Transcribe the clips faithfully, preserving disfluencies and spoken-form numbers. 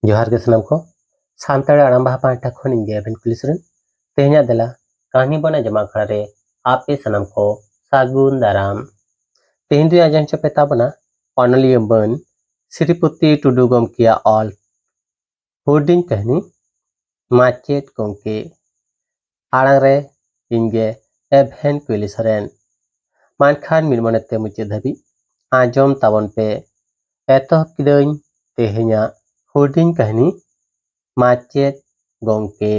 ᱡᱚᱦᱟᱨ ᱜᱮ ᱥᱟᱱᱟᱢ ᱠᱚ᱾ ᱥᱟᱱᱛᱟᱲᱤ ᱟᱲᱟᱝ ᱵᱟᱦᱟ ᱯᱟᱦᱴᱟ ᱠᱷᱚᱱ ᱤᱧ ᱜᱮ ᱮᱵᱷᱮᱱ ᱠᱩᱞᱤ ᱥᱚᱨᱮᱱ᱾ ᱛᱮᱦᱮᱧᱟᱜ ᱫᱮᱞᱟ ᱠᱟᱹᱦᱱᱤ ᱵᱚᱱ ᱟᱸᱡᱚᱢ ᱟᱠᱷᱲᱟ ᱨᱮ ᱟᱯᱮ ᱥᱟᱱᱟᱢ ᱠᱚ ᱥᱟᱹᱜᱩᱱ ᱫᱟᱨᱟᱢ᱾ ᱛᱮᱦᱮᱧ ᱫᱚᱧ ᱟᱸᱡᱚᱢ ᱦᱚᱪᱚ ᱯᱮ ᱛᱟᱵᱚᱱᱟ ᱚᱱᱚᱞᱤᱭᱟᱹ ᱢᱟᱹᱱ ᱥᱨᱤᱯᱚᱛᱤ ᱴᱩᱰᱩ ᱜᱚᱢᱠᱮᱭᱟᱜ ᱚᱞ ᱦᱩᱰᱤᱧ ᱠᱟᱹᱦᱱᱤ ᱢᱟᱪᱮᱫ ᱜᱚᱢᱠᱮ᱾ ᱟᱲᱟᱝ ᱨᱮ ᱤᱧ ᱜᱮ ᱮᱵᱷᱮᱱ ᱠᱩᱭᱞᱤ ᱥᱚᱨᱮᱱ᱾ ᱢᱟ ᱮᱱᱠᱷᱟᱱ ᱢᱤᱫ ᱢᱚᱱᱮᱛᱮ ᱢᱩᱪᱟᱹᱫ ᱫᱷᱟᱹᱵᱤᱡ ᱟᱸᱡᱚᱢ ᱛᱟᱵᱚᱱ ᱯᱮ᱾ ᱮᱛᱚᱦᱚᱵ ᱠᱤᱫᱟᱹᱧ ᱛᱮᱦᱮᱧᱟᱜ ᱦᱩᱰᱤᱧ ᱠᱟᱹᱦᱱᱤ ᱢᱟᱪᱮᱫ ᱜᱚᱢᱠᱮ᱾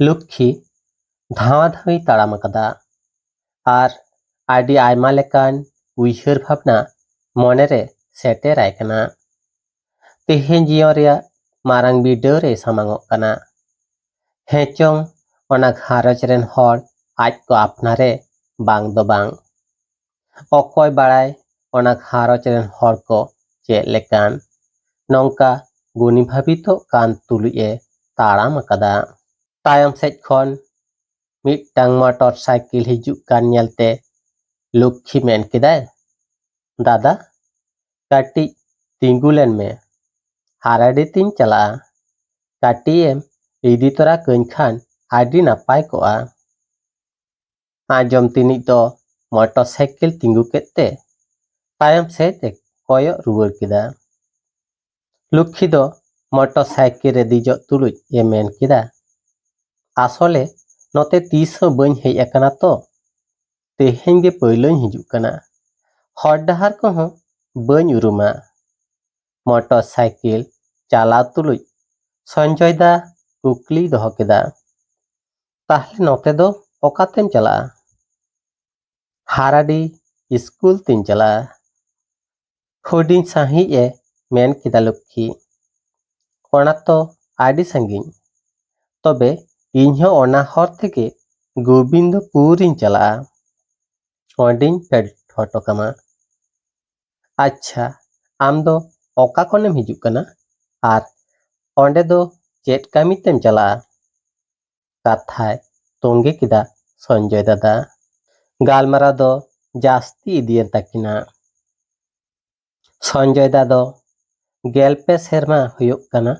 ᱞᱚᱠᱠᱷᱤ ᱫᱷᱟᱶᱟ ᱫᱷᱟᱹᱣᱤ ᱛᱟᱲᱟᱢ ᱟᱠᱟᱫᱟ ᱟᱨ ᱟᱹᱰᱤ ᱟᱭᱢᱟ ᱞᱮᱠᱟᱱ ᱩᱭᱦᱟᱹᱨ ᱵᱷᱟᱵᱽᱱᱟ ᱢᱚᱱᱮᱨᱮ ᱥᱮᱴᱮᱨᱟᱭ ᱠᱟᱱᱟ᱾ ᱛᱮᱦᱮᱧ ᱡᱤᱭᱚᱱ ᱨᱮᱭᱟᱜ ᱢᱟᱨᱟᱝ ᱵᱤᱰᱟᱹᱣ ᱨᱮ ᱥᱟᱢᱟᱝᱚᱜ ᱠᱟᱱᱟ᱾ ᱦᱮᱸ ᱪᱚᱝ, ᱚᱱᱟ ᱜᱷᱟᱨᱚᱸᱡᱽ ᱨᱮᱱ ᱦᱚᱲ ᱟᱡ ᱠᱚ ᱟᱯᱱᱟᱨᱮ ᱵᱟᱝ ᱫᱚ ᱵᱟᱝ᱾ ᱚᱠᱚᱭ ᱵᱟᱲᱟᱭ ᱚᱱᱟ ᱜᱷᱟᱨᱚᱸᱡᱽ ᱨᱮᱱ ᱦᱚᱲ ᱠᱚ ᱪᱮᱫ ᱞᱮᱠᱟᱱ᱾ ᱱᱚᱝᱠᱟ ᱜᱩᱱᱤ ᱵᱷᱟᱹᱵᱤᱛᱚᱜ ᱠᱟᱱ ᱛᱩᱞᱩᱡ ᱮ ᱛᱟᱲᱟᱢ ᱟᱠᱟᱫᱟ᱾ ᱛᱟᱭᱚᱢ ᱥᱮᱫ ᱠᱷᱚᱱ ᱢᱤᱫᱴᱟᱝ ᱢᱚᱴᱚᱨ ᱥᱟᱭᱠᱮᱞ ᱦᱤᱡᱩᱜ ᱠᱟᱱ ᱧᱮᱞᱛᱮ ᱞᱚᱠᱠᱷᱤ ᱢᱮᱱ ᱠᱮᱫᱟᱭ, "ᱫᱟᱫᱟ, ᱠᱟᱹᱴᱤᱡ ᱛᱤᱸᱜᱩ ᱞᱮᱱ ᱢᱮ, ᱦᱟᱨᱟᱰᱤ ᱛᱤᱧ ᱪᱟᱞᱟᱜᱼᱟ᱾ ᱠᱟᱹᱴᱤᱡ ᱮᱢ ᱤᱫᱤ ᱛᱚᱨᱟ ᱠᱟᱹᱧ ᱠᱷᱟᱱ ᱟᱹᱰᱤ ᱱᱟᱯᱟᱭ ᱠᱚᱜᱼᱟ᱾" ᱟᱸᱡᱚᱢ ᱛᱤᱱᱤᱡ ᱫᱚ ᱢᱚᱴᱚᱨ ᱥᱟᱭᱠᱮᱞ ᱛᱤᱸᱜᱩ ᱠᱮᱫ ᱛᱮ ᱛᱟᱭᱚᱢ ᱥᱮᱫ ᱮ ᱠᱚᱭᱚᱜ ᱨᱩᱣᱟᱹᱲ ᱠᱮᱫᱟ᱾ ᱞᱚᱠᱠᱷᱤ ᱫᱚ ᱢᱚᱴᱚᱨ ᱥᱟᱭᱠᱮᱞ ᱨᱮ ᱫᱮᱡᱚᱜ ᱛᱩᱞᱩᱡ ᱮ ᱢᱮᱱ ᱠᱮᱫᱟ, "ᱟᱥᱚᱞᱮ ᱱᱚᱛᱮ ᱛᱤᱥ ᱦᱚᱸ ᱵᱟᱹᱧ ᱦᱮᱡ ᱟᱠᱟᱱᱟ ᱛᱚ, ᱛᱮᱦᱮᱧ ᱜᱮ ᱯᱟᱹᱭᱞᱟᱹᱧ ᱦᱤᱡᱩᱜ ᱠᱟᱱᱟ᱾ ᱦᱚᱨ ᱰᱟᱦᱟᱨ ᱠᱚᱦᱚᱸ ᱵᱟᱹᱧ ᱩᱨᱩᱢᱟ᱾" ᱢᱚᱴᱚᱨ ᱥᱟᱭᱠᱮᱞ ᱪᱟᱞᱟᱣ ᱛᱩᱞᱩᱡ ᱥᱚᱧᱡᱚᱭ ᱫᱟ ᱠᱩᱠᱞᱤᱭ ᱫᱚᱦᱚ ᱠᱮᱫᱟ, "ᱛᱟᱦᱞᱮ ᱱᱚᱛᱮ ᱫᱚ ᱚᱠᱟᱛᱮᱢ ᱪᱟᱞᱟᱜᱼᱟ?" "ᱦᱟᱨᱟᱰᱤ ᱥᱠᱩᱞ ᱛᱤᱧ ᱪᱟᱞᱟᱜᱼᱟ᱾" ᱦᱩᱰᱤᱧ ᱥᱟᱺᱦᱤᱡ ᱮ ᱢᱮᱱ ᱠᱮᱫᱟ ᱞᱚᱠᱠᱷᱤ, "ᱚᱱᱟ ᱛᱚ ᱟᱹᱰᱤ ᱥᱟᱺᱜᱤᱧ᱾ ᱛᱚᱵᱮ ᱤᱧ ᱦᱚᱸ ᱚᱱᱟ ᱦᱚᱨ ᱛᱮᱜᱮ ᱜᱳᱵᱤᱱᱫᱚᱯᱩᱨᱤᱧ ᱪᱟᱞᱟᱜᱼᱟ᱾ ᱚᱸᱰᱮᱧ ᱯᱷᱮᱰ ᱦᱚᱴᱚ ᱠᱟᱢᱟ᱾" "ᱟᱪᱪᱷᱟ, ᱟᱢ ᱫᱚ ᱚᱠᱟ ᱠᱷᱚᱱᱮᱢ ᱦᱤᱡᱩᱜ ᱠᱟᱱᱟ ᱟᱨ ᱚᱸᱰᱮ ᱫᱚ ᱪᱮᱫ ᱠᱟᱹᱢᱤ ᱛᱮᱢ ᱪᱟᱞᱟᱜᱼᱟ?" ᱠᱟᱛᱷᱟᱭ ᱛᱚᱸᱜᱮ ᱠᱮᱫᱟ ᱥᱚᱧᱡᱚᱭ ᱫᱟᱫᱟ᱾ ᱜᱟᱞᱢᱟᱨᱟᱣ ᱫᱚ ᱡᱟᱹᱥᱛᱤ ᱤᱫᱤᱭᱮᱱ ᱛᱟᱹᱠᱤᱱᱟ᱾ ᱥᱚᱧᱡᱚᱭ ᱫᱟ ᱫᱚ ᱜᱮᱞ ᱯᱮ ᱥᱮᱨᱢᱟ ᱦᱩᱭᱩᱜ ᱠᱟᱱᱟ,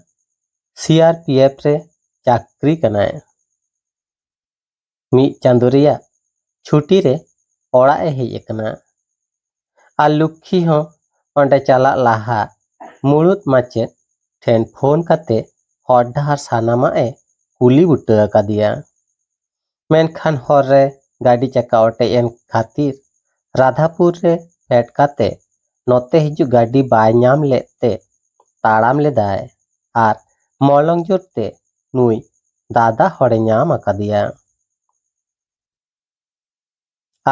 ᱥᱤ ᱟᱨ ᱯᱤ ᱮᱯᱷ ᱨᱮ ᱪᱟᱹᱠᱨᱤ ᱠᱟᱱᱟᱭ᱾ ᱢᱤᱫ ᱪᱟᱸᱫᱳ ᱨᱮᱭᱟᱜ ᱪᱷᱩᱴᱤ ᱨᱮ ᱚᱲᱟᱜ ᱮ ᱦᱮᱡ ᱟᱠᱟᱱᱟ᱾ ᱟᱨ ᱞᱚᱠᱠᱷᱤ ᱦᱚᱸ ᱚᱸᱰᱮ ᱪᱟᱞᱟᱜ ᱞᱟᱦᱟ ᱢᱩᱲᱩᱫ ᱢᱟᱪᱮᱫ ᱴᱷᱮᱱ ᱯᱷᱳᱱ ᱠᱟᱛᱮ ᱦᱚᱨ ᱰᱟᱦᱟᱨ ᱥᱟᱱᱟᱢᱟᱜ ᱮ ᱠᱩᱞᱤ ᱵᱩᱴᱟᱹ ᱟᱠᱟᱫᱮᱭᱟ᱾ ᱢᱮᱱᱠᱷᱟᱱ ᱦᱚᱨ ᱨᱮ ᱜᱟᱹᱰᱤ ᱪᱟᱠᱟ ᱚᱴᱮᱡ ᱮᱱ ᱠᱷᱟᱹᱛᱤᱨ ᱨᱟᱫᱷᱟᱯᱩᱨ ᱨᱮ ᱯᱷᱮᱰ ᱠᱟᱛᱮ ᱱᱚᱛᱮ ᱦᱤᱡᱩᱜ ᱜᱟᱹᱰᱤ ᱵᱟᱭ ᱧᱟᱢ ᱞᱮᱫ ᱛᱮ ᱛᱟᱲᱟᱢ ᱞᱮᱫᱟᱭ ᱟᱨ ᱢᱚᱞᱚᱝ ᱡᱳᱨ ᱛᱮ ᱱᱩᱭ ᱫᱟᱫᱟ ᱦᱚᱲᱮ ᱧᱟᱢ ᱟᱠᱟᱫᱮᱭᱟ᱾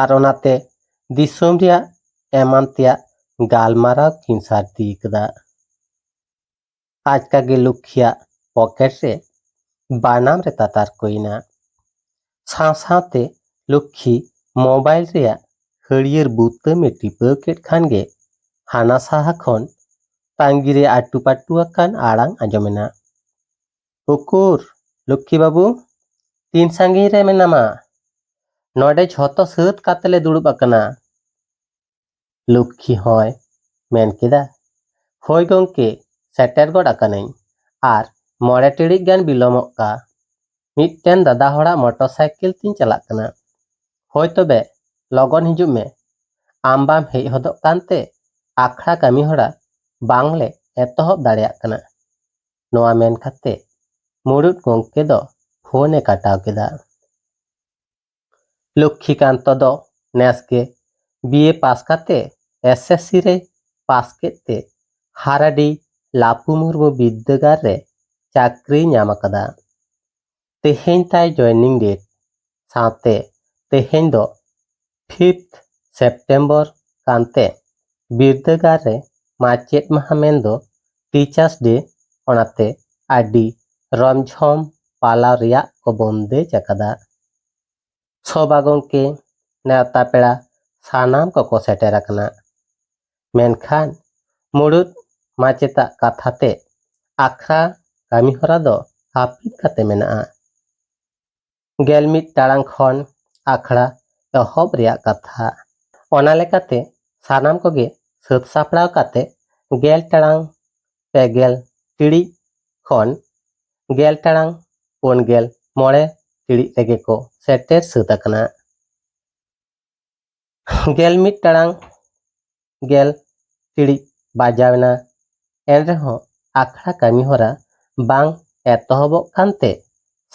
ᱟᱨ ᱚᱱᱟᱛᱮ ᱫᱤᱥᱚᱢ ᱨᱮᱭᱟᱜ ᱮᱢᱟᱱ ᱛᱮᱭᱟᱜ ᱜᱟᱞᱢᱟᱨᱟᱣ ᱠᱤᱱ ᱥᱟᱹᱨᱫᱤ ᱠᱟᱫᱟ᱾ ᱟᱪᱠᱟ ᱜᱮ ᱞᱚᱠᱠᱷᱤᱭᱟᱜ ᱯᱚᱠᱮᱴ ᱨᱮ ᱵᱟᱱᱟᱢ ᱨᱮ ᱛᱟᱛᱟᱨ ᱠᱚᱭᱮᱱᱟ᱾ ᱥᱟᱶ ᱥᱟᱶᱛᱮ ᱞᱚᱠᱠᱷᱤ ᱢᱳᱵᱟᱭᱤᱞ ᱨᱮᱭᱟᱜ ᱦᱟᱹᱨᱭᱟᱹᱲ ᱵᱩᱛᱟᱹᱢ ᱮ ᱴᱤᱯᱟᱹᱣ ᱠᱮᱫ ᱠᱷᱟᱱ ᱜᱮ ᱦᱟᱱᱟ ᱥᱟᱦᱟ ᱠᱷᱚᱱ ᱛᱟᱺᱜᱤ ᱨᱮ ᱟᱹᱴᱩ ᱯᱟᱹᱴᱩ ᱟᱠᱟᱱ ᱟᱲᱟᱝ ᱟᱸᱡᱚᱢᱮᱱᱟ, "ᱩᱠᱩᱨ, ᱞᱚᱠᱠᱷᱤ ᱵᱟᱹᱵᱩ, ᱛᱤᱱ ᱥᱟᱺᱜᱤᱧ ᱨᱮ ᱢᱮᱱᱟᱢᱟ? ᱱᱚᱰᱮ ᱡᱷᱚᱛᱚ ᱥᱟᱹᱛ ᱠᱟᱛᱮ ᱞᱮ ᱫᱩᱲᱩᱵ ᱟᱠᱟᱱᱟ᱾" ᱞᱚᱠᱠᱷᱤ ᱦᱚᱸᱭ ᱢᱮᱱ ᱠᱮᱫᱟ, "ᱦᱳᱭ ᱜᱚᱢᱠᱮ, ᱥᱮᱴᱮᱨ ᱜᱚᱫ ᱟᱠᱟᱱᱟᱹᱧ, ᱟᱨ ᱢᱚᱬᱮ ᱴᱤᱲᱤᱡ ᱜᱟᱱ ᱵᱤᱞᱚᱢᱚᱜ ᱠᱟ᱾ ᱢᱤᱫᱴᱮᱱ ᱫᱟᱫᱟ ᱦᱚᱲᱟᱜ ᱢᱚᱴᱚᱨ ᱥᱟᱭᱠᱮᱞ ᱛᱤᱧ ᱪᱟᱞᱟᱜ ᱠᱟᱱᱟ᱾ ᱦᱳᱭ ᱛᱚᱵᱮ, ᱞᱚᱜᱚᱱ ᱦᱤᱡᱩᱜ ᱢᱮ᱾ ᱟᱢ ᱵᱟᱢ ᱦᱮᱡ ᱦᱚᱫᱚᱜ ᱠᱟᱱᱛᱮ ᱟᱠᱷᱲᱟ ᱠᱟᱹᱢᱤ ᱦᱚᱨᱟ ᱵᱟᱝᱞᱮ ᱮᱛᱚᱦᱚᱵ ᱫᱟᱲᱮᱭᱟᱜ ᱠᱟᱱᱟ᱾" ᱱᱚᱣᱟ ᱢᱮᱱ ᱠᱟᱛᱮ ᱢᱩᱲᱩᱫ ᱜᱚᱢᱠᱮ ᱫᱚ ᱯᱷᱳᱱ ᱮ ᱠᱟᱴᱟᱣ ᱠᱮᱫᱟ᱾ ᱞᱚᱠᱠᱷᱤᱠᱟᱱᱛᱚ ᱫᱚ ᱱᱮᱥ ᱜᱮ ᱵᱤ ᱮ ᱯᱟᱥ ᱠᱟᱛᱮ ᱮᱥ ᱮᱥ ᱥᱤ ᱨᱮ ᱯᱟᱥ ᱠᱮᱫ ᱛᱮ ᱦᱟᱨᱟᱰᱤ ᱞᱟᱯᱩ ᱢᱩᱨᱢᱩ ᱵᱤᱨᱫᱟᱹᱜᱟᱲ ᱨᱮ ᱪᱟᱹᱠᱨᱤ ᱧᱟᱢ ᱟᱠᱟᱫᱟ᱾ ᱛᱮᱦᱮᱧ ᱛᱟᱭ ᱡᱚᱭᱱᱤᱝ ᱰᱮᱴ, ᱥᱟᱶᱛᱮ ᱛᱮᱦᱮᱧ ᱫᱚ ᱯᱷᱤᱯᱛᱷ ᱥᱮᱯᱴᱮᱢᱵᱚᱨ ᱠᱟᱱᱛᱮ ᱵᱤᱨᱫᱟᱹᱜᱟᱲ ᱨᱮ ᱢᱟᱪᱮᱫ ᱢᱟᱦᱟ ᱢᱮᱱᱫᱚ ᱴᱤᱪᱟᱨᱥ ᱰᱮ, ᱚᱱᱟᱛᱮ ᱟᱹᱰᱤ ᱨᱚᱢᱡᱷᱚᱢ ᱯᱟᱞᱟᱣ ᱨᱮᱭᱟᱜ ᱠᱚ ᱵᱚᱱᱫᱮᱡ ᱟᱠᱟᱫᱟ᱾ ᱥᱚᱵᱷᱟ ᱜᱚᱢᱠᱮ, ᱱᱮᱣᱛᱟ ᱯᱮᱲᱟ ᱥᱟᱱᱟᱢ ᱠᱚᱠᱚ ᱥᱮᱴᱮᱨ ᱟᱠᱟᱱᱟ᱾ ᱢᱮᱱᱠᱷᱟᱱ ᱢᱩᱲᱩᱫ ᱢᱟᱪᱮᱛᱟᱜ ᱠᱟᱛᱷᱟ ᱛᱮ ᱟᱠᱷᱲᱟ ᱠᱟᱹᱢᱤᱦᱚᱨᱟ ᱫᱚ ᱦᱟᱹᱯᱤᱫ ᱠᱟᱛᱮ ᱢᱮᱱᱟᱜᱼᱟ᱾ ᱜᱮᱞ ᱢᱤᱫ ᱴᱟᱲᱟᱝ ᱠᱷᱚᱱ ᱟᱠᱷᱲᱟ ᱮᱦᱚᱵ ᱨᱮᱭᱟᱜ ᱠᱟᱛᱷᱟ᱾ ᱚᱱᱟ ᱞᱮᱠᱟᱛᱮ ᱥᱟᱱᱟᱢ ᱠᱚᱜᱮ ᱥᱟᱹᱛ ᱥᱟᱯᱲᱟᱣ ᱠᱟᱛᱮ ᱜᱮᱞ ᱴᱟᱲᱟᱝ ᱯᱮ ᱜᱮᱞ ᱴᱤᱲᱤᱡ ᱠᱷᱚᱱ ᱜᱮᱞ ᱴᱟᱲᱟᱝ ᱯᱩᱱ ᱜᱮᱞ ᱢᱚᱬᱮ ᱴᱤᱲᱤᱡ ᱨᱮᱜᱮ ᱠᱚ ᱥᱮᱴᱮᱨ ᱥᱟᱹᱛ ᱟᱠᱟᱱᱟ᱾ ᱜᱮᱞ ᱢᱤᱫ ᱴᱟᱲᱟᱝ ᱜᱮᱞ ᱴᱤᱲᱤᱡ ᱵᱟᱡᱟᱣ ᱮᱱᱟ, ᱮᱱ ᱨᱮᱦᱚᱸ ᱟᱠᱷᱲᱟ ᱠᱟᱹᱢᱤ ᱦᱚᱨᱟ ᱵᱟᱝ ᱮᱛᱚᱦᱚᱵᱚᱜ ᱠᱟᱱᱛᱮ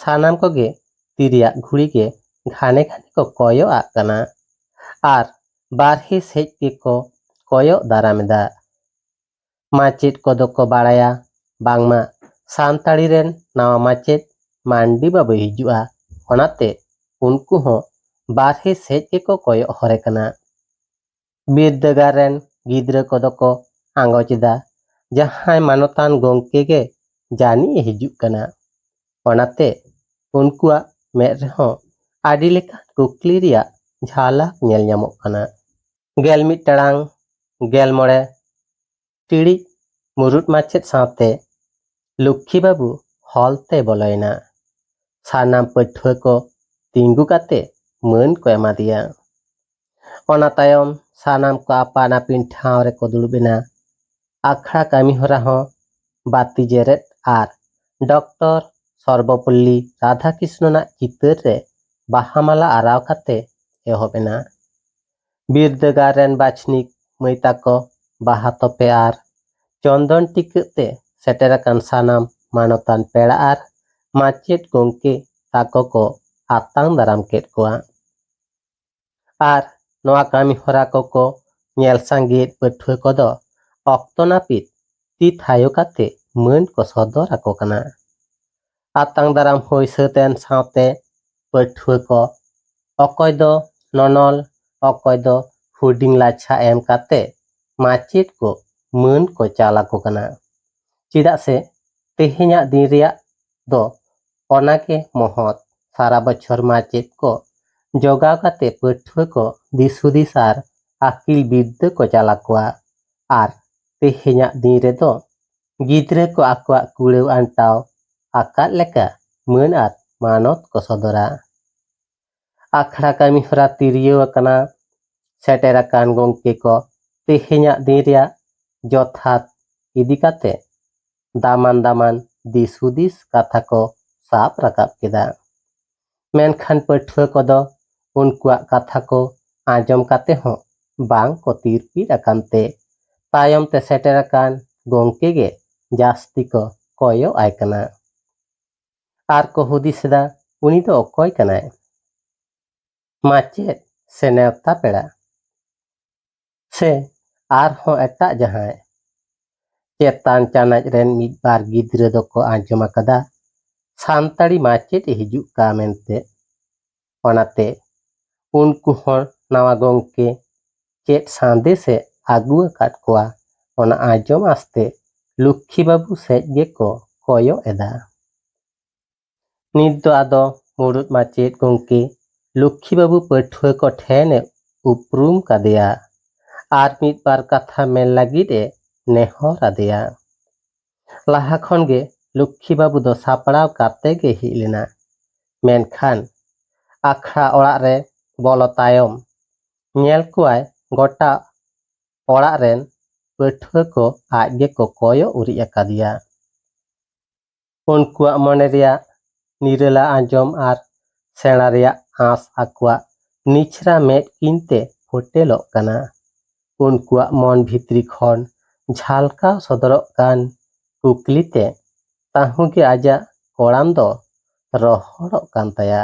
ᱥᱟᱱᱟᱢ ᱠᱚᱜᱮ ᱛᱤᱨᱮᱭᱟᱜ ᱜᱷᱩᱲᱤ ᱜᱮ ᱜᱷᱟᱱᱮ ᱜᱷᱟᱱᱮ ᱠᱚ ᱠᱚᱭᱚᱜ ᱟᱜ ᱠᱟᱱᱟ ᱟᱨ ᱵᱟᱨᱦᱮ ᱥᱮᱫ ᱜᱮᱠᱚ ᱠᱚᱭᱚᱜ ᱫᱟᱨᱟᱢ ᱮᱫᱟ᱾ ᱢᱟᱪᱮᱫ ᱠᱚᱫᱚ ᱠᱚ ᱵᱟᱲᱟᱭᱟ ᱵᱟᱝᱢᱟ ᱥᱟᱱᱛᱟᱲᱤ ᱨᱮᱱ ᱱᱟᱣᱟ ᱢᱟᱪᱮᱫ ᱢᱟᱱᱰᱤ ᱵᱟᱵᱩᱭ ᱦᱤᱡᱩᱜᱼᱟ, ᱚᱱᱟᱛᱮ ᱩᱱᱠᱩ ᱦᱚᱸ ᱵᱟᱨᱦᱮ ᱥᱮᱫ ᱜᱮᱠᱚ ᱠᱚᱭᱚᱜ ᱦᱚᱨᱮ ᱠᱟᱱᱟ᱾ ᱵᱤᱨᱫᱟᱹᱜᱟᱲ ᱨᱮᱱ ᱜᱤᱫᱽᱨᱟᱹ ᱠᱚᱫᱚ ᱠᱚ ᱟᱸᱜᱚᱪ ᱮᱫᱟ ᱡᱟᱦᱟᱸᱭ ᱢᱟᱱᱚᱛᱟᱱ ᱜᱚᱢᱠᱮ ᱜᱮ ᱡᱟᱹᱱᱤᱡ ᱮ ᱦᱤᱡᱩᱜ ᱠᱟᱱᱟ᱾ ᱚᱱᱟᱛᱮ ᱩᱱᱠᱩᱣᱟᱜ ᱢᱮᱫ ᱨᱮᱦᱚᱸ ᱟᱹᱰᱤ ᱞᱮᱠᱟᱱ ᱠᱩᱠᱞᱤ ᱨᱮᱭᱟᱜ ᱡᱷᱟᱞᱟᱠ ᱧᱮᱞ ᱧᱟᱢᱚᱜ ᱠᱟᱱᱟ᱾ ᱜᱮᱞ ᱢᱤᱫ ᱴᱟᱲᱟᱝ ᱜᱮᱞ ᱢᱚᱬᱮ ᱴᱤᱲᱤᱡ ᱢᱩᱨᱩᱫ ᱢᱟᱪᱮᱫ ᱥᱟᱶᱛᱮ ᱞᱚᱠᱠᱷᱤ ᱵᱟᱹᱵᱩ ᱦᱚᱞ ᱛᱮ ᱵᱚᱞᱚᱭᱮᱱᱟ᱾ ᱥᱟᱱᱟᱢ ᱯᱟᱹᱴᱷᱩᱣᱟᱹ ᱠᱚ ᱛᱤᱸᱜᱩ ᱠᱟᱛᱮ ᱢᱟᱹᱱ ᱠᱚ ᱮᱢᱟ ᱫᱮᱭᱟ᱾ ᱚᱱᱟ ᱛᱟᱭᱚᱢ ᱥᱟᱱᱟᱢ ᱠᱚ ᱟᱯᱟᱱ ᱟᱹᱯᱤᱱ ᱴᱷᱟᱶ ᱨᱮᱠᱚ ᱫᱩᱲᱩᱵ ᱮᱱᱟ᱾ ᱟᱠᱷᱲᱟ ᱠᱟᱹᱢᱤ ᱦᱚᱨᱟ ᱦᱚᱸ ᱵᱟᱹᱛᱤ ᱡᱮᱨᱮᱫ ᱟᱨ ᱰᱚᱠᱴᱚᱨ ᱥᱚᱨᱵᱚᱯᱚᱞᱞᱤ ᱨᱟᱫᱷᱟᱠᱨᱤᱥᱱᱚᱱᱟᱜ ᱪᱤᱛᱟᱹᱨ ᱨᱮ ᱵᱟᱦᱟ ᱢᱟᱞᱟ ᱟᱨᱟᱣ ᱠᱟᱛᱮ ᱮᱦᱚᱵ ᱮᱱᱟ᱾ ᱵᱤᱨᱫᱟᱹᱜᱟᱲ ᱨᱮᱱ ᱵᱟᱪᱷᱱᱤᱠ ᱢᱟᱹᱭ ᱛᱟᱠᱚ ᱵᱟᱦᱟ ᱛᱚᱯᱮ ᱟᱨ ᱪᱚᱱᱫᱚᱱ ᱴᱤᱠᱟᱹᱜ ᱛᱮ ᱥᱮᱴᱮᱨ ᱟᱠᱟᱱ ᱥᱟᱱᱟᱢ ᱢᱟᱱᱚᱛᱟᱱ ᱯᱮᱲᱟ ᱟᱨ ᱢᱟᱪᱮᱫ ᱜᱚᱢᱠᱮ ᱛᱟᱠᱚ ᱠᱚ ᱟᱛᱟᱝ ᱫᱟᱨᱟᱢ ᱠᱮᱫ ᱠᱚᱣᱟ᱾ ᱟᱨ ᱱᱚᱣᱟ ᱠᱟᱹᱢᱤ ᱦᱚᱨᱟ ᱠᱚᱠᱚ ᱧᱮᱞ ᱥᱟᱸᱜᱮᱭᱮᱫ ᱯᱟᱹᱴᱷᱩᱣᱟᱹ ᱠᱚᱫᱚ ᱚᱠᱛᱚ ᱱᱟᱹᱯᱤᱛ ᱛᱤ ᱛᱷᱟᱭᱚ ᱠᱟᱛᱮ ᱢᱟᱹᱱ ᱠᱚ ᱥᱚᱫᱚᱨ ᱟᱠᱚ ᱠᱟᱱᱟ᱾ ᱟᱛᱟᱝ ᱫᱟᱨᱟᱢ ᱦᱩᱭ ᱥᱟᱹᱛ ᱮᱱ ᱥᱟᱶᱛᱮ ᱯᱟᱹᱴᱷᱩᱣᱟᱹ ᱠᱚ ᱚᱠᱚᱭ ᱫᱚ ᱱᱚᱱᱚᱞ, ᱚᱠᱚᱭ ᱫᱚ ᱦᱩᱰᱤᱧ ᱞᱟᱪᱷᱟ ᱮᱢ ᱠᱟᱛᱮ ᱢᱟᱪᱮᱫ ᱠᱚ ᱢᱟᱹᱱ ᱠᱚ ᱪᱟᱞ ᱟᱠᱚ ᱠᱟᱱᱟ᱾ ᱪᱮᱫᱟᱜ ᱥᱮ ᱛᱮᱦᱮᱧᱟᱜ ᱫᱤᱱ ᱨᱮᱭᱟᱜ ᱫᱚ ᱚᱱᱟᱜᱮ ᱢᱚᱦᱚᱛ᱾ ᱥᱟᱨᱟ ᱵᱚᱪᱷᱚᱨ ᱢᱟᱪᱮᱫ ᱠᱚ ᱡᱚᱜᱟᱣ ᱠᱟᱛᱮ ᱯᱟᱹᱴᱷᱩᱣᱟᱹ ᱠᱚ ᱫᱤᱥ ᱦᱩᱫᱤᱥ ᱟᱨ ᱟᱹᱠᱤᱞ ᱵᱤᱨᱫᱟᱹ ᱠᱚ ᱪᱟᱞ ᱟᱠᱚᱣᱟ᱾ ᱟᱨ ᱛᱮᱦᱮᱧᱟᱜ ᱫᱤᱱ ᱨᱮᱫᱚ ᱜᱤᱫᱽᱨᱟᱹ ᱠᱚ ᱟᱠᱚᱣᱟᱜ ᱠᱩᱲᱟᱹᱣ ᱟᱱᱴᱟᱣ ᱟᱠᱟᱫ ᱞᱮᱠᱟ ᱢᱟᱹᱱ ᱟᱨ ᱢᱟᱱᱚᱛ ᱠᱚ ᱥᱚᱫᱚᱨᱟ᱾ ᱟᱠᱷᱲᱟ ᱠᱟᱹᱢᱤ ᱦᱚᱨᱟ ᱛᱤᱨᱭᱟᱹᱣ ᱟᱠᱟᱱᱟ᱾ ᱥᱮᱴᱮᱨ ᱟᱠᱟᱱ ᱜᱚᱢᱠᱮ ᱠᱚ ᱛᱮᱦᱮᱧᱟᱜ ᱫᱤᱱ ᱨᱮᱭᱟᱜ ᱡᱚᱛᱷᱟᱛ ᱤᱫᱤ ᱠᱟᱛᱮ ᱫᱟᱢᱟᱱ ᱫᱟᱢᱟᱱ ᱫᱤᱥ ᱦᱩᱫᱤᱥ ᱠᱟᱛᱷᱟ ᱠᱚ ᱥᱟᱵ ᱨᱟᱠᱟᱵ ᱠᱮᱫᱟ᱾ ᱢᱮᱱᱠᱷᱟᱱ ᱯᱟᱹᱴᱷᱩᱣᱟᱹ ᱠᱚᱫᱚ ᱩᱱᱠᱩᱣᱟᱜ ᱠᱟᱛᱷᱟ ᱠᱚ ᱟᱸᱡᱚᱢ ᱠᱟᱛᱮ ᱦᱚᱸ ᱵᱟᱝ ᱠᱚ ᱛᱤᱨᱯᱤᱫ ᱟᱠᱟᱱ ᱛᱮ ᱛᱟᱭᱚᱢ ᱛᱮ ᱥᱮᱴᱮᱨ ᱟᱠᱟᱱ ᱜᱚᱢᱠᱮ ᱜᱮ ᱡᱟᱹᱥᱛᱤ ᱠᱚ ᱠᱚᱭᱚᱜ ᱟᱭ ᱠᱟᱱᱟ᱾ ᱟᱨ ᱠᱚ ᱦᱩᱫᱤᱥ ᱮᱫᱟ, ᱩᱱᱤ ᱫᱚ ᱚᱠᱚᱭ ᱠᱟᱱᱟᱭ? ᱢᱟᱪᱮᱫ ᱥᱮ ᱱᱮᱣᱛᱟ ᱯᱮᱲᱟ? ᱥᱮ ᱟᱨᱦᱚᱸ ᱮᱴᱟᱜ ᱡᱟᱦᱟᱸᱭ? ᱪᱮᱛᱟᱱ ᱪᱟᱱᱟᱪ ᱨᱮᱱ ᱢᱤᱫ ᱵᱟᱨ ᱜᱤᱫᱽᱨᱟᱹ ᱫᱚᱠᱚ ᱟᱸᱡᱚᱢ ᱟᱠᱟᱫᱟ ᱥᱟᱱᱛᱟᱲᱤ ᱢᱟᱪᱮᱫ ᱮ ᱦᱤᱡᱩᱜ ᱠᱟ ᱢᱮᱱᱛᱮ᱾ ᱚᱱᱟᱛᱮ ᱩᱱᱠᱩ ᱦᱚᱸ ᱱᱟᱣᱟ ᱜᱚᱢᱠᱮ ᱪᱮᱫ ᱥᱟᱸᱫᱮᱥ ᱮ ᱟᱹᱜᱩ ᱟᱠᱟᱫ ᱠᱚᱣᱟ, ᱚᱱᱟ ᱟᱸᱡᱚᱢ ᱟᱥᱛᱮ ᱞᱚᱠᱠᱷᱤ ᱵᱟᱹᱵᱩ ᱥᱮᱫ ᱜᱮᱠᱚ ᱠᱚᱭᱚᱜ ᱮᱫᱟ᱾ ᱱᱤᱛ ᱫᱚ ᱟᱫᱚ ᱢᱩᱲᱩᱫ ᱢᱟᱪᱮᱫ ᱜᱚᱢᱠᱮ ᱞᱚᱠᱠᱷᱤ ᱵᱟᱹᱵᱩ ᱯᱟᱹᱴᱷᱩᱣᱟᱹ ᱠᱚ ᱴᱷᱮᱱ ᱮ ᱩᱯᱨᱩᱢ ᱠᱟᱫᱮᱭᱟ ᱟᱨ ᱢᱤᱫ ᱵᱟᱨ ᱠᱟᱛᱷᱟ ᱢᱮᱱ ᱞᱟᱹᱜᱤᱫ ᱮ ᱱᱮᱦᱚᱨ ᱟᱫᱮᱭᱟ᱾ ᱞᱟᱦᱟ ᱠᱷᱚᱱ ᱜᱮ ᱞᱚᱠᱠᱷᱤ ᱵᱟᱹᱵᱩ ᱫᱚ ᱥᱟᱯᱲᱟᱣ ᱠᱟᱛᱮ ᱜᱮ ᱦᱮᱡ ᱞᱮᱱᱟ, ᱢᱮᱱᱠᱷᱟᱱ ᱟᱠᱷᱲᱟ ᱚᱲᱟᱜ ᱨᱮ ᱵᱚᱞᱚ ᱛᱟᱭᱚᱢ ᱧᱮᱞ ᱠᱚᱣᱟᱭ ᱜᱚᱴᱟ ᱚᱲᱟᱜ ᱨᱮᱱ ᱯᱟᱹᱴᱷᱩᱣᱟᱹ ᱠᱚ ᱟᱡ ᱜᱮᱠᱚ ᱠᱚᱭᱚᱜ ᱩᱨᱤᱡ ᱟᱠᱟᱫᱮᱭᱟ᱾ ᱩᱱᱠᱩᱣᱟᱜ ᱢᱚᱱᱮ ᱨᱮᱭᱟᱜ ᱱᱤᱨᱟᱹᱞᱟ ᱟᱸᱡᱚᱢ ᱟᱨ ᱥᱮᱬᱟ ᱨᱮᱭᱟᱜ ᱟᱸᱥ ᱟᱠᱚᱣᱟᱜ ᱱᱤᱪᱷᱨᱟ ᱢᱮᱫ ᱠᱤᱱ ᱛᱮ ᱯᱷᱚᱴᱮᱞᱚᱜ ᱠᱟᱱᱟ᱾ ᱩᱱᱠᱩᱣᱟᱜ ᱢᱚᱱ ᱵᱷᱤᱛᱨᱤ ᱠᱷᱚᱱ ᱡᱷᱟᱞᱠᱟᱣ ᱥᱚᱫᱚᱨᱚᱜ ᱠᱟᱱ ᱠᱩᱠᱞᱤ ᱛᱮ ᱛᱟᱹᱦᱩ ᱜᱮ ᱟᱡᱟᱜ ᱠᱚᱲᱟᱢ ᱫᱚ ᱨᱚᱦᱚᱲᱚᱜ ᱠᱟᱱ ᱛᱟᱭᱟ᱾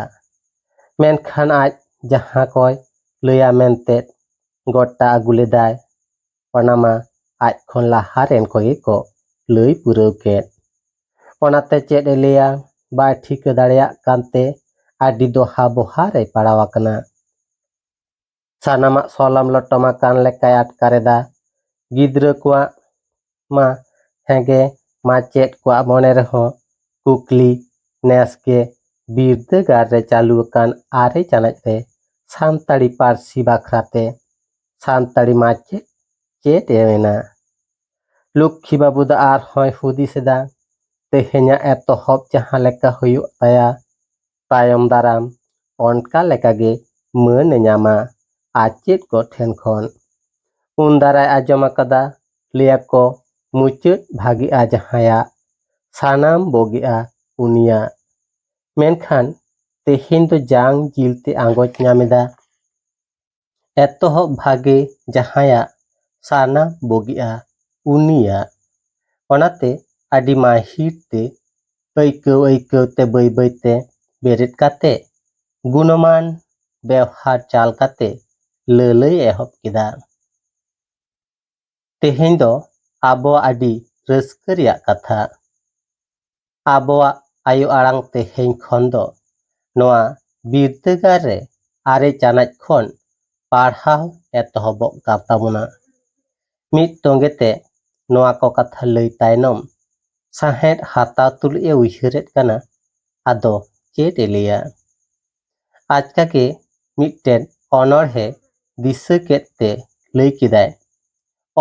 ᱢᱮᱱᱠᱷᱟᱱ ᱟᱡ ᱡᱟᱦᱟᱸ ᱠᱚᱭ ᱞᱟᱹᱭᱟ ᱢᱮᱱᱛᱮ ᱜᱚᱴᱟ ᱟᱹᱜᱩ ᱞᱮᱫᱟᱭ, ᱚᱱᱟ ᱢᱟ ᱟᱡ ᱠᱷᱚᱱ ᱞᱟᱦᱟ ᱨᱮᱱ ᱠᱚᱜᱮ ᱠᱚ ᱞᱟᱹᱭ ᱯᱩᱨᱟᱹᱣ ᱠᱮᱫ᱾ ᱚᱱᱟᱛᱮ ᱪᱮᱫ ᱮ ᱞᱟᱹᱭᱟ ᱵᱟᱭ ᱴᱷᱤᱠᱟᱹ ᱫᱟᱲᱮᱭᱟᱜ ᱠᱟᱱᱛᱮ ᱟᱹᱰᱤ ᱫᱚᱦᱟ ᱵᱚᱦᱟ ᱨᱮᱭ ᱯᱟᱲᱟᱣ ᱟᱠᱟᱱᱟ᱾ ᱥᱟᱱᱟᱢᱟᱜ ᱥᱚᱞᱚᱢ ᱞᱚᱴᱚᱢ ᱟᱠᱟᱱ ᱞᱮᱠᱟᱭ ᱟᱴᱠᱟᱨ ᱮᱫᱟ᱾ ᱜᱤᱫᱽᱨᱟᱹ ᱠᱚᱣᱟᱜ ᱢᱟ ᱦᱮᱸᱜᱮ, ᱢᱟᱪᱮᱫ ᱠᱚᱣᱟᱜ ᱢᱚᱱᱮ ᱨᱮᱦᱚᱸ ᱠᱩᱠᱞᱤ᱾ ᱱᱮᱥ ᱜᱮ ᱵᱤᱨᱫᱟᱹᱜᱟᱲ ᱨᱮ ᱪᱟᱹᱞᱩ ᱟᱠᱟᱱ ᱟᱨᱮ ᱪᱟᱱᱟᱪ ᱨᱮ ᱥᱟᱱᱛᱟᱲᱤ ᱯᱟᱹᱨᱥᱤ ᱵᱟᱠᱷᱨᱟ ᱛᱮ ᱥᱟᱱᱛᱟᱲᱤ ᱢᱟᱪᱮᱫ ᱪᱮᱫ ᱮ ᱢᱮᱱᱟ᱾ ᱞᱚᱠᱠᱷᱤ ᱵᱟᱹᱵᱩ ᱫᱚ ᱟᱨᱦᱚᱸᱭ ᱦᱩᱫᱤᱥ ᱮᱫᱟ, ᱛᱮᱦᱮᱧᱟᱜ ᱮᱛᱚᱦᱚᱵ ᱡᱟᱦᱟᱸ ᱞᱮᱠᱟ ᱦᱩᱭᱩᱜ ᱛᱟᱭᱟ, ᱛᱟᱭᱚᱢ ᱫᱟᱨᱟᱢ ᱚᱱᱠᱟ ᱞᱮᱠᱟᱜᱮ ᱢᱟᱹᱱ ᱮ ᱧᱟᱢᱟ ᱟᱪᱮᱫ ᱠᱚ ᱴᱷᱮᱱ ᱠᱷᱚᱱ᱾ ᱩᱱ ᱫᱟᱨᱟᱭ ᱟᱸᱡᱚᱢ ᱟᱠᱟᱫᱟ, ᱞᱟᱹᱭᱟᱠᱚ, ᱢᱩᱪᱟᱹᱫ ᱵᱷᱟᱜᱮᱜᱼᱟ ᱡᱟᱦᱟᱸᱭᱟᱜ, ᱥᱟᱱᱟᱢ ᱵᱳᱜᱮᱜᱼᱟ ᱩᱱᱤᱭᱟᱜ᱾ ᱢᱮᱱᱠᱷᱟᱱ ᱛᱮᱦᱮᱧ ᱫᱚ ᱡᱟᱝ ᱡᱤᱞ ᱛᱮ ᱟᱸᱜᱚᱪ ᱧᱟᱢ ᱮᱫᱟ᱾ ᱮᱛᱚᱦᱚᱵ ᱵᱷᱟᱜᱮ ᱡᱟᱦᱟᱸᱭᱟᱜ, ᱥᱟᱱᱟᱢ ᱵᱳᱜᱮᱜᱼᱟ ᱩᱱᱤᱭᱟᱜ᱾ ᱚᱱᱟᱛᱮ ᱟᱹᱰᱤ ᱢᱟᱹᱦᱤᱨ ᱛᱮ, ᱟᱹᱭᱠᱟᱹᱣ ᱟᱹᱭᱠᱟᱹᱣ ᱛᱮ, ᱵᱟᱹᱭ ᱵᱟᱹᱭ ᱛᱮ ᱵᱮᱨᱮᱫ ᱠᱟᱛᱮ, ᱜᱩᱱᱚᱢᱟᱱ ᱵᱮᱣᱦᱟᱨ ᱪᱟᱞ ᱠᱟᱛᱮ ᱞᱟᱹᱞᱟᱹᱭ ᱮᱦᱚᱵ ᱠᱮᱫᱟ᱾ ᱛᱮᱦᱮᱧ ᱫᱚ ᱟᱵᱚᱣᱟᱜ ᱟᱹᱰᱤ ᱨᱟᱹᱥᱠᱟᱹ ᱨᱮᱭᱟᱜ ᱠᱟᱛᱷᱟ᱾ ᱟᱵᱚᱣᱟᱜ ᱟᱭᱳ ᱟᱲᱟᱝ ᱛᱮᱦᱮᱧ ᱠᱷᱚᱱ ᱫᱚ ᱱᱚᱣᱟ ᱵᱤᱨᱫᱟᱹᱜᱟᱲ ᱨᱮ ᱟᱨᱮ ᱪᱟᱱᱟᱪ ᱠᱷᱚᱱ ᱯᱟᱲᱦᱟᱣ ᱮᱛᱚᱦᱚᱵᱚᱜ ᱠᱟᱱ ᱛᱟᱵᱚᱱᱟ᱾ ᱢᱤᱫ ᱛᱚᱸᱜᱮ ᱛᱮ ᱱᱚᱣᱟ ᱠᱚ ᱠᱟᱛᱷᱟ ᱞᱟᱹᱭ ᱛᱟᱭᱱᱚᱢ, ᱥᱟᱦᱮᱸᱫ ᱦᱟᱛᱟᱣ ᱛᱩᱞᱩᱡ ᱮ ᱩᱭᱦᱟᱹᱨᱮᱫ ᱠᱟᱱᱟ, ᱟᱫᱚ ᱪᱮᱫ ᱮ ᱞᱟᱹᱭᱟ? ᱟᱪᱠᱟ ᱜᱮ ᱢᱤᱫᱴᱮᱱ ᱚᱱᱚᱬᱦᱮ ᱫᱤᱥᱟᱹ ᱠᱮᱫ ᱛᱮ ᱞᱟᱹᱭ ᱠᱮᱫᱟᱭ,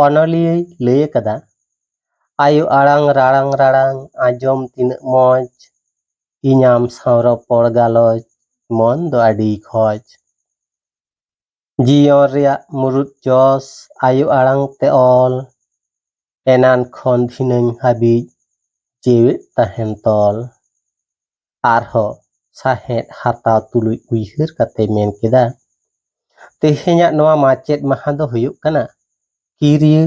ᱚᱱᱚᱞᱤᱭᱟᱹᱭ ᱞᱟᱹᱭ ᱟᱠᱟᱫᱟ, ᱟᱭᱳ ᱟᱲᱟᱝ ᱨᱟᱲᱟᱝ ᱨᱟᱲᱟᱝ ᱟᱸᱡᱚᱢ ᱛᱤᱱᱟᱹᱜ ᱢᱚᱡᱽ, ᱤᱧ ᱟᱢ ᱥᱟᱶ ᱨᱚᱯᱚᱲ ᱜᱟᱞᱚᱪ, ᱢᱚᱱ ᱫᱚ ᱟᱹᱰᱤ ᱠᱷᱚᱡᱽ᱾ ᱡᱤᱭᱚᱱ ᱨᱮᱭᱟᱜ ᱢᱩᱲᱩᱫ ᱡᱚᱥ ᱟᱭᱳ ᱟᱲᱟᱝ ᱛᱮ ᱚᱞ, ᱮᱱᱟᱱ ᱠᱷᱚᱱ ᱫᱷᱤᱱᱟᱹᱝ ᱦᱟᱹᱵᱤᱡ ᱡᱮᱣᱮᱫ ᱛᱟᱦᱮᱱ ᱛᱚᱞ᱾ ᱟᱨᱦᱚᱸ ᱥᱟᱦᱮᱸᱫ ᱦᱟᱛᱟᱣ ᱛᱩᱞᱩᱡ ᱩᱭᱦᱟᱹᱨ ᱠᱟᱛᱮ ᱢᱮᱱ ᱠᱮᱫᱟ, ᱛᱮᱦᱮᱧᱟᱜ ᱱᱚᱣᱟ ᱢᱟᱪᱮᱫ ᱢᱟᱦᱟ ᱫᱚ ᱦᱩᱭᱩᱜ ᱠᱟᱱᱟ ᱠᱤᱨᱤᱭᱟᱹ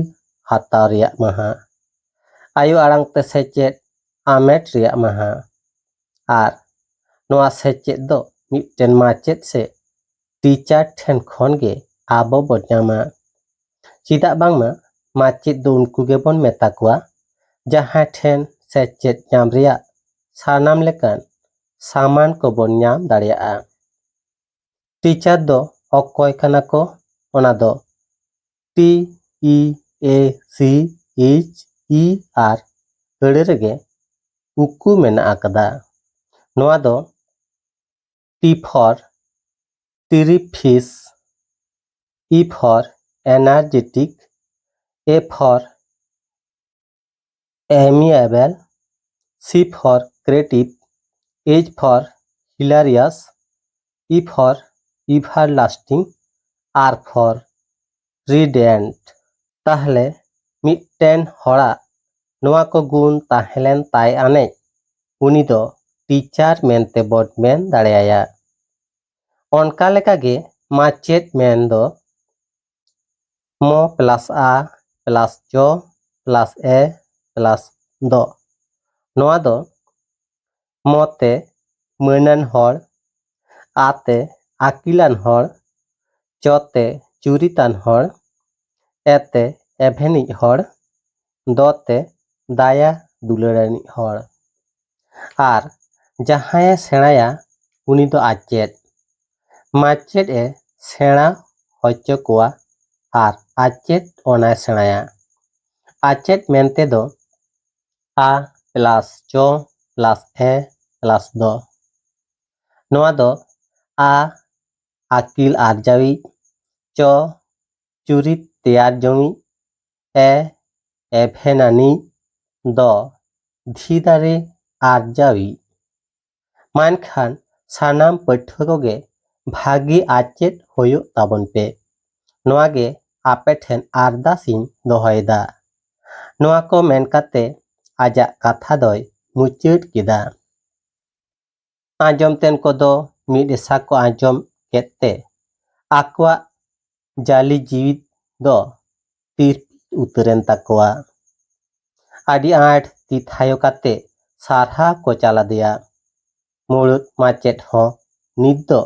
ᱦᱟᱛᱟᱣ ᱨᱮᱭᱟᱜ ᱢᱟᱦᱟ, ᱟᱭᱳ ᱟᱲᱟᱝ ᱛᱮ ᱥᱮᱪᱮᱫ ᱟᱢᱮᱴ ᱨᱮᱭᱟᱜ ᱢᱟᱦᱟ᱾ ᱟᱨ ᱱᱚᱣᱟ ᱥᱮᱪᱮᱫ ᱫᱚ ᱢᱤᱫᱴᱮᱱ ᱢᱟᱪᱮᱫ ᱥᱮ ᱴᱤᱪᱟᱨ ᱴᱷᱮᱱ ᱠᱷᱚᱱ ᱜᱮ ᱟᱵᱚ ᱵᱚᱱ ᱧᱟᱢᱟ᱾ ᱪᱮᱫᱟᱜ ᱵᱟᱝᱢᱟ ᱢᱟᱪᱮᱫ ᱫᱚ ᱩᱱᱠᱩ ᱜᱮᱵᱚᱱ ᱢᱮᱛᱟ ᱠᱚᱣᱟ, ᱡᱟᱦᱟᱸᱭ ᱴᱷᱮᱱ ᱥᱮᱪᱮᱫ ᱧᱟᱢ ᱨᱮᱭᱟᱜ ᱥᱟᱱᱟᱢ ᱞᱮᱠᱟᱱ ᱥᱟᱢᱟᱱ ᱠᱚᱵᱚᱱ ᱧᱟᱢ ᱫᱟᱲᱮᱭᱟᱜᱼᱟ᱾ ᱴᱤᱪᱟᱨ ᱫᱚ ᱚᱠᱚᱭ ᱠᱟᱱᱟ ᱠᱚ? ᱚᱱᱟ ᱫᱚ T E A C H E R ᱟᱹᱲᱟᱹ ᱨᱮᱜᱮ ᱩᱠᱩ ᱢᱮᱱᱟᱜ ᱟᱠᱟᱫᱟ᱾ ᱱᱚᱣᱟ ᱫᱚ T for terrific, E for energetic, A for amiable, C for creative, H for hilarious, E for everlasting R for rident. ᱛᱟᱦᱞᱮ ᱢᱤᱫᱴᱮᱱ ᱦᱚᱲᱟᱜ ᱱᱚᱣᱟ ᱠᱚ ᱜᱩᱱ ᱛᱟᱦᱮᱸ ᱞᱮᱱ ᱛᱟᱭ ᱟᱱᱮᱡ ᱩᱱᱤ ᱫᱚ ᱴᱤᱪᱟᱨ ᱢᱮᱱᱛᱮ ᱵᱚᱱ ᱢᱮᱱ ᱫᱟᱲᱮᱭᱟᱭᱟ᱾ ᱚᱱᱠᱟ ᱞᱮᱠᱟᱜᱮ ᱢᱟᱪᱮᱫ ᱢᱮᱱ ᱫᱚ ᱢᱚ ᱯᱞᱟᱥ ᱟ ᱯᱞᱟᱥ ᱪᱚ ᱯᱞᱟᱥ ᱮ ᱯᱞᱟᱥ ᱫᱚ᱾ ᱱᱚᱣᱟ ᱫᱚ ᱢᱚ ᱛᱮ ᱢᱟᱹᱱᱟᱱ ᱦᱚᱲ, ᱟ ᱛᱮ ᱟᱹᱠᱤᱞᱟᱱ ᱦᱚᱲ, ᱪᱚ ᱛᱮ ᱪᱩᱨᱤᱛᱟᱱ ᱦᱚᱲ, ᱮ ᱛᱮ ᱮᱵᱷᱮᱱᱤᱡ ᱦᱚᱲ, ᱫᱚ ᱛᱮ ᱫᱟᱭᱟ ᱫᱩᱞᱟᱹᱲᱟᱱᱤᱡ ᱦᱚᱲ᱾ ᱟᱨ ᱡᱟᱦᱟᱸᱭᱮ ᱥᱮᱬᱟᱭᱟ ᱩᱱᱤ ᱫᱚ ᱟᱪᱮᱫ᱾ ᱢᱟᱪᱮᱫ ᱮ ᱥᱮᱬᱟ ᱦᱚᱪᱚ ᱠᱚᱣᱟ ᱟᱨ ᱟᱪᱮᱫ ᱚᱱᱟᱭ ᱥᱮᱬᱟᱭᱟ᱾ ᱟᱪᱮᱫ ᱢᱮᱱᱛᱮ ᱫᱚ ᱟ ᱯᱞᱟᱥ ᱪᱚ ᱯᱞᱟᱥ ᱮ ᱯᱞᱟᱥ ᱫᱚ᱾ ᱱᱚᱣᱟ ᱫᱚ ᱟ ᱟᱹᱠᱤᱞ ᱟᱨᱡᱟᱣᱤᱡ, ᱪᱚ ᱪᱩᱨᱤᱛ ᱛᱮᱭᱟᱨ ᱡᱚᱝᱤᱡ, ᱮ ᱮᱵᱷᱮᱱᱟᱱᱤᱡ, ᱫᱚ ᱫᱷᱤ ᱫᱟᱲᱮ ᱟᱨᱡᱟᱣᱤᱡ᱾ ᱢᱮᱱᱠᱷᱟᱱ ᱥᱟᱱᱟᱢ ᱯᱟᱹᱴᱷᱩᱣᱟᱹ ᱠᱚᱜᱮ ᱵᱷᱟᱹᱜᱤ ᱟᱪᱮᱫ ᱦᱩᱭᱩᱜ ᱛᱟᱵᱚᱱ ᱯᱮ᱾ ᱱᱚᱣᱟ ᱜᱮ ᱟᱯᱮ ᱴᱷᱮᱱ ᱟᱨᱫᱟᱥ ᱤᱧ ᱫᱚᱦᱚᱭᱮᱫᱟ᱾ ᱱᱚᱣᱟ ᱠᱚ ᱢᱮᱱ ᱠᱟᱛᱮ ᱟᱡᱟᱜ ᱠᱟᱛᱷᱟ ᱫᱚᱭ ᱢᱩᱪᱟᱹᱫ ᱠᱮᱫᱟ᱾ ᱟᱸᱡᱚᱢ ᱛᱮᱱ ᱠᱚᱫᱚ ᱢᱤᱫ ᱮᱥᱟ ᱠᱚ ᱟᱸᱡᱚᱢ ᱠᱮᱫ ᱛᱮ ᱟᱠᱚᱣᱟᱜ ᱡᱟᱹᱞᱤ ᱡᱤᱣᱤ ᱫᱚ ᱛᱤᱨᱯᱤᱫ ᱩᱛᱟᱹᱨᱮᱱ ᱛᱟᱠᱚᱣᱟ᱾ ᱟᱹᱰᱤ ᱟᱸᱴ ᱛᱤ ᱛᱷᱟᱭᱚ ᱠᱟᱛᱮ ᱥᱟᱨᱦᱟᱣ ᱠᱚ ᱪᱟᱞᱟᱫᱮᱭᱟ᱾ ᱢᱩᱲᱩᱫ ᱢᱟᱪᱮᱫ ᱦᱚᱸ ᱱᱤᱛ ᱫᱚ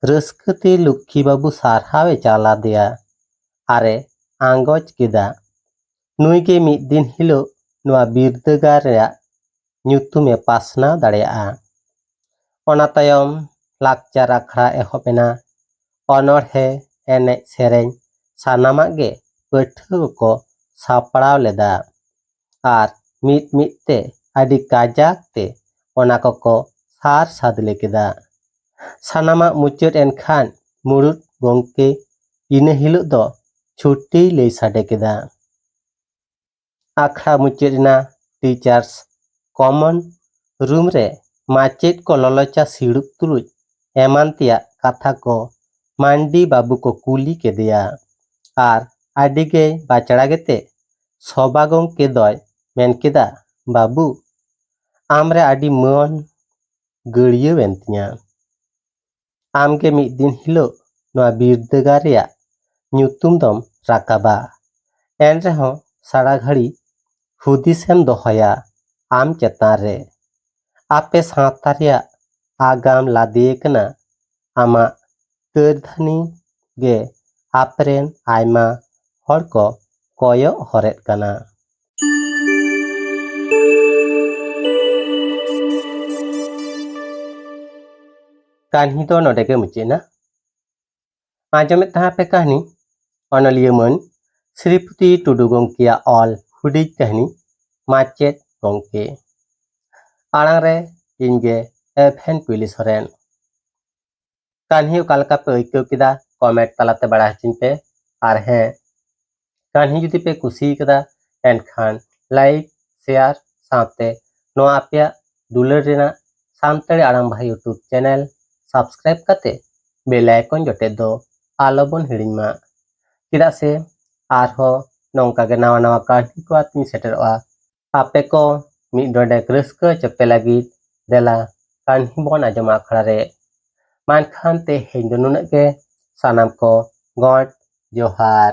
ᱨᱟᱹᱥᱠᱟᱹ ᱛᱮ ᱞᱚᱠᱠᱷᱤ ᱵᱟᱹᱵᱩ ᱥᱟᱨᱦᱟᱣ ᱮ ᱪᱟᱞᱟᱫᱮᱭᱟ ᱟᱨᱮ ᱟᱸᱜᱚᱪ ᱠᱮᱫᱟ᱾ ᱱᱩᱭ ᱜᱮ ᱢᱤᱫ ᱫᱤᱱ ᱦᱤᱞᱳᱜ ᱱᱚᱣᱟ ᱵᱤᱨᱫᱟᱹᱜᱟᱲ ᱨᱮᱭᱟᱜ ᱧᱩᱛᱩᱢ ᱮ ᱯᱟᱥᱱᱟᱣ ᱫᱟᱲᱮᱭᱟᱜᱼᱟ᱾ ᱚᱱᱟ ᱛᱟᱭᱚᱢ ᱞᱟᱠᱪᱟᱨ ᱟᱠᱷᱲᱟ ᱮᱦᱚᱵ ᱮᱱᱟ᱾ ᱚᱱᱚᱬᱦᱮ, ᱮᱱᱮᱡ ᱥᱮᱨᱮᱧ ᱥᱟᱱᱟᱢᱟᱜ ᱜᱮ ᱯᱟᱹᱴᱷᱩᱣᱟᱹ ᱠᱚ ᱥᱟᱯᱲᱟᱣ ᱞᱮᱫᱟ᱾ ᱟᱨ ᱢᱤᱫ ᱢᱤᱫ ᱛᱮ ᱟᱹᱰᱤ ᱠᱟᱡᱟᱠ ᱛᱮ ᱚᱱᱟ ᱠᱚᱠᱚ ᱥᱟᱨ ᱥᱟᱫᱽᱞᱮ ᱠᱮᱫᱟ᱾ ᱥᱟᱱᱟᱢᱟᱜ ᱢᱩᱪᱟᱹᱫ ᱮᱱ ᱠᱷᱟᱱ ᱢᱩᱲᱩᱫ ᱜᱚᱢᱠᱮ ᱤᱱᱟᱹ ᱦᱤᱞᱳᱜ ᱫᱚ ᱪᱷᱩᱴᱤᱭ ᱞᱟᱹᱭ ᱥᱟᱰᱮ ᱠᱮᱫᱟ᱾ ᱟᱠᱷᱲᱟ ᱢᱩᱪᱟᱹᱫ ᱮᱱᱟ᱾ ᱴᱤᱪᱟᱨᱥ ᱠᱚᱢᱚᱱ ᱨᱩᱢ ᱨᱮ ᱢᱟᱪᱮᱫ ᱠᱚ ᱞᱚᱞᱚ ᱪᱟ ᱥᱤᱲᱩᱵ ᱛᱩᱞᱩᱡ ᱮᱢᱟᱱ ᱛᱮᱭᱟᱜ ᱠᱟᱛᱷᱟ ᱠᱚ ᱢᱟᱱᱰᱤ ᱵᱟᱹᱵᱩ ᱠᱚ ᱠᱩᱞᱤ ᱠᱮᱫᱮᱭᱟ᱾ ᱟᱨ ᱟᱹᱰᱤ ᱜᱮ ᱵᱟᱪᱲᱟ ᱜᱮᱛᱮ ᱥᱚᱵᱷᱟ ᱜᱚᱢᱠᱮ ᱫᱚᱭ ᱢᱮᱱ ᱠᱮᱫᱟ, "ᱵᱟᱹᱵᱩ, ᱟᱢ ᱨᱮ ᱟᱹᱰᱤ ᱢᱟᱹᱱ ᱜᱟᱹᱲᱭᱟᱹᱣᱮᱱ ᱛᱤᱧᱟ᱾ ᱟᱢ ᱜᱮ ᱢᱤᱫ ᱫᱤᱱ ᱦᱤᱞᱳᱜ ᱱᱚᱣᱟ ᱵᱤᱨᱫᱟᱹᱜᱟᱲ ᱨᱮᱭᱟᱜ ᱧᱩᱛᱩᱢ ᱫᱚᱢ ᱨᱟᱠᱟᱵᱟ᱾ ᱮᱱ ᱨᱮᱦᱚᱸ ᱥᱟᱨᱟ ᱜᱷᱟᱹᱲᱤ ᱦᱩᱫᱤᱥᱮᱢ ᱫᱚᱦᱚᱭᱟ ᱟᱢ ᱪᱮᱛᱟᱱ ᱨᱮ᱾ ᱟᱯᱮ ᱥᱟᱶᱛᱟ ᱨᱮᱭᱟᱜ ᱟᱜᱟᱢ ᱞᱟᱫᱮ ᱠᱟᱱᱟ ᱟᱢᱟᱜ ᱠᱟᱹᱨᱫᱷᱟᱹᱱᱤ ᱜᱮ ᱟᱯᱮᱨᱮᱱ ᱟᱭᱢᱟ ᱦᱚᱲ ᱠᱚ ᱠᱚᱭᱚᱜ ᱦᱚᱨᱮᱫ ᱠᱟᱱᱟ᱾" ᱠᱟᱹᱦᱱᱤ ᱫᱚ ᱱᱚᱰᱮ ᱜᱮ ᱢᱩᱪᱟᱹᱫ ᱮᱱᱟ᱾ ᱟᱸᱡᱚᱢᱮᱫ ᱛᱟᱦᱮᱸ ᱯᱮ ᱠᱟᱹᱦᱱᱤ ᱚᱱᱚᱞᱤᱭᱟᱹ ᱢᱟᱹᱱ ᱥᱨᱤᱯᱚᱛᱤ ᱴᱩᱰᱩ ᱜᱚᱢᱠᱮᱭᱟᱜ ᱚᱞ ᱦᱩᱰᱤᱧ ᱠᱟᱹᱦᱱᱤ ᱢᱟᱪᱮᱫ ᱜᱚᱢᱠᱮ᱾ ᱟᱲᱟᱝ ᱨᱮ ᱤᱧ ᱜᱮ ᱮᱵᱷᱮᱱ ᱯᱤᱞᱤ ᱥᱚᱨᱮᱱ᱾ ᱠᱟᱹᱦᱱᱤ ᱚᱠᱟ ᱞᱮᱠᱟ ᱯᱮ ᱟᱹᱭᱠᱟᱹᱣ ᱠᱮᱫᱟ, ᱠᱚᱢᱮᱱᱴ ᱛᱟᱞᱟᱛᱮ ᱵᱟᱲᱟᱭ ᱦᱚᱪᱚᱧ ᱯᱮ᱾ ᱟᱨ ᱦᱮᱸ, ᱠᱟᱹᱦᱱᱤ ᱡᱩᱫᱤ ᱯᱮ ᱠᱩᱥᱤ ᱠᱟᱫᱟ, ᱮᱱᱠᱷᱟᱱ ᱞᱟᱭᱤᱠ, ᱥᱮᱭᱟᱨ ᱥᱟᱶᱛᱮ ᱱᱚᱣᱟ ᱟᱯᱮᱭᱟᱜ ᱫᱩᱞᱟᱹᱲ ᱨᱮᱱᱟᱜ ᱥᱟᱱᱛᱟᱲᱤ ᱟᱲᱟᱝ ᱵᱟᱦᱟ YouTube ᱪᱮᱱᱮᱞ ᱥᱟᱵᱥᱠᱨᱟᱭᱤᱵ ᱠᱟᱛᱮ ᱵᱮᱞ ᱟᱭᱠᱚᱱ ᱡᱚᱴᱮᱫ ᱫᱚ ᱟᱞᱚᱵᱚᱱ ᱦᱤᱲᱤᱧ ᱢᱟ᱾ ᱪᱮᱫᱟᱜ ᱥᱮ ᱟᱨᱦᱚᱸ ᱱᱚᱝᱠᱟ ᱜᱮ ᱱᱟᱣᱟ ᱱᱟᱣᱟ ᱠᱟᱹᱦᱱᱤ ᱠᱚ ᱟᱛᱮᱧ ᱥᱮᱴᱮᱨᱚᱜᱼᱟ᱾ ᱟᱯᱮ ᱠᱚ ᱢᱤᱫ ᱰᱚᱸᱰᱮᱠ ᱨᱟᱹᱥᱠᱟᱹ ᱦᱚᱪᱚ ᱯᱮ ᱞᱟᱹᱜᱤᱫ ᱫᱮᱞᱟ ᱠᱟᱹᱦᱱᱤ ᱵᱚᱱ ᱟᱸᱡᱚᱢᱟ ᱟᱠᱷᱲᱟ ᱨᱮ᱾ ᱢᱟ ᱮᱱᱠᱷᱟᱱ ᱛᱮᱦᱮᱧ ᱫᱚ ᱱᱩᱱᱟᱹᱜ ᱜᱮ᱾ ᱥᱟᱱᱟᱢ ᱠᱚ ᱜᱚᱰ ᱡᱚᱦᱟᱨ᱾